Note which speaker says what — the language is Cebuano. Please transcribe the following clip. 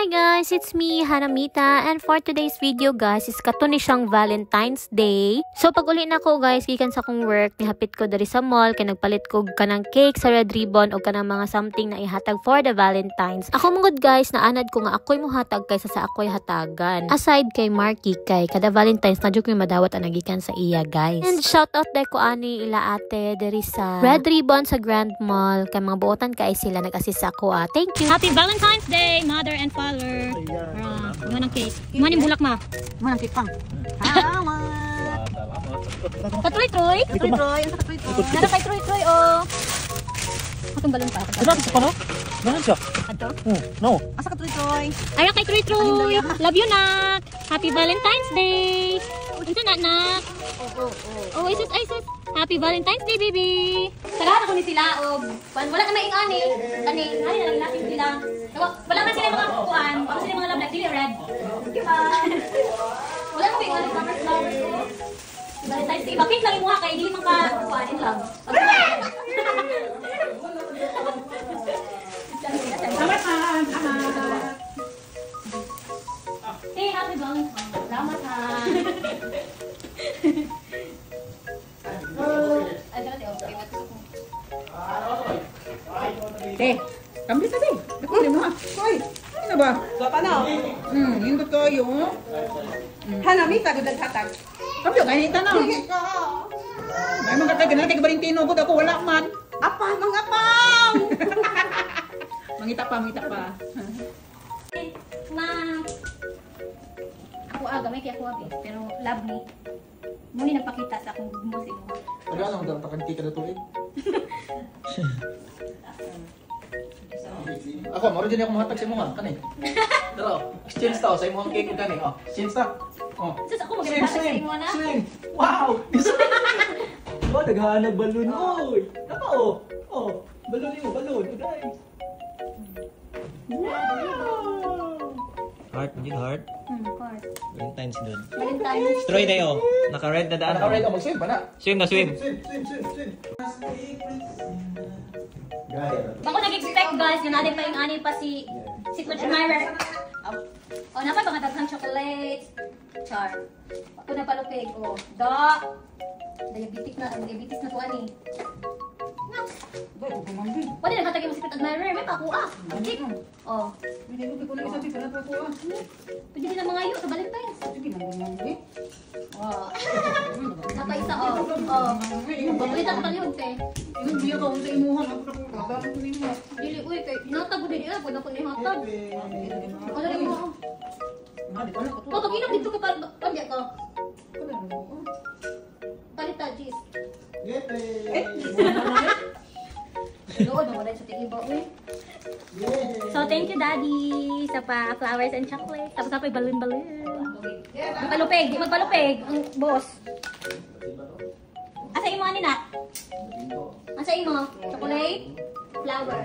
Speaker 1: Hi guys, it's me, Hanamita, and for today's video guys, is kato ni siyang Valentine's Day. So pag uli na ko guys, gikan sa akong work, nihapit ko diri sa mall, kay nagpalit ko kanang cake sa Red Ribbon o kanang mga something na ihatag for the Valentine's. Ako mangod guys, naanad ko nga ako'y muhatag kaysa sa ako'y hatagan. Aside kay Marky, kay kada Valentine's na jud ko yung madawat ang nagikan sa iya guys. And shout out dahil ko ani ila ate diri sa Red Ribbon sa Grand Mall, kay mga buotan kay sila nag-assist sa ako ah. Thank you.
Speaker 2: Happy Valentine's Day, mother and father. Ah, mo ng cake. Mo ning bulak ma.
Speaker 3: Mo nang cake pang. Salamat.
Speaker 2: Katuloy Troy.
Speaker 3: Troy Troy, ang sa Troy Troy.
Speaker 2: Nara kay Troy Troy oh. Atong balon pa.
Speaker 4: Ano sa pano? Ganun siya.
Speaker 2: Adto.
Speaker 4: Oh, no.
Speaker 3: Asa ka Troy Troy?
Speaker 2: Ara kay Troy Troy. Love you nak. Happy Valentine's Day. Unsa na nak? Oh, isus ay sus. Happy Valentine's Day, baby. Sagahan ako ni sila og kuan wala na may ingani. Kani, ngani na lang natin sila. Wala man sila mga kuan, wala sila mga love life, dili red. Diba? Wala man may ingani flowers flowers ko. Valentine's Day, pink lang imuha kay dili man ka kuan in love.
Speaker 3: Salamat ha.
Speaker 2: Hey, happy Valentine's. Salamat ha.
Speaker 5: Eh, kambit na din. Nakuha mo ha. Hoy, ano ba?
Speaker 3: So pa na.
Speaker 5: Hindot kayo.
Speaker 3: Hanamita gud naghatag.
Speaker 5: Kambyo, kainita na. May mga kay ganun kay Valentino gud ako wala man.
Speaker 3: Apa mga pang.
Speaker 5: Mangita pa, mangita pa.
Speaker 2: Ma. Ako aga may kay ako abi, pero love me. Muni nagpakita sa akong gugmo sa imo.
Speaker 4: Taga lang daw takan cake kada tuig. Ako, maro din ako mahatag sa imong kani. Dara, exchange ta sa imong cake ug kani. Oh, exchange ta. Oh.
Speaker 2: Sus ako maganda sa imo na.
Speaker 4: Swing. Wow. Oh, daghan nag balloon oy. Naka oh. Oh, balloon imo, balloon. Uday. Wow.
Speaker 6: Heart, need heart.
Speaker 2: Heart.
Speaker 6: Valentine's dun.
Speaker 2: Valentine's.
Speaker 6: Troy na yo. Naka-red na daan.
Speaker 4: Naka-red oh, mag-swim pa na.
Speaker 6: Swim na swim.
Speaker 4: Swim, swim, swim, swim. Gaya.
Speaker 2: Ako nag-expect guys, nga natin pa yung ani pa si Secret Admirer. Oh, napa mga daghang chocolates. Char. Ako na palupig. Oh, da. Diabetic na, diabetes na to ani. Wala na hatag yung Secret Admirer, may pa ako ah. Cake. Oh. Pwede din ang mga iyo sa Valentine's. Oh. Napa isa oh. Oh. Pabulit ang palihog te. Dili uy kay hinatag ko dili ah, pwede ko ni hatag. Ano rin mo? Oh, pag inom dito ka pa pamya ka. Palita cheese. Lood mo sa tiiba uy. So thank you daddy sa pa flowers and chocolates. Tapos ako'y balloon balloon. Magpalupig, di magpalupig ang boss. Asa imo ani na? Asa imo? Chocolate, flower.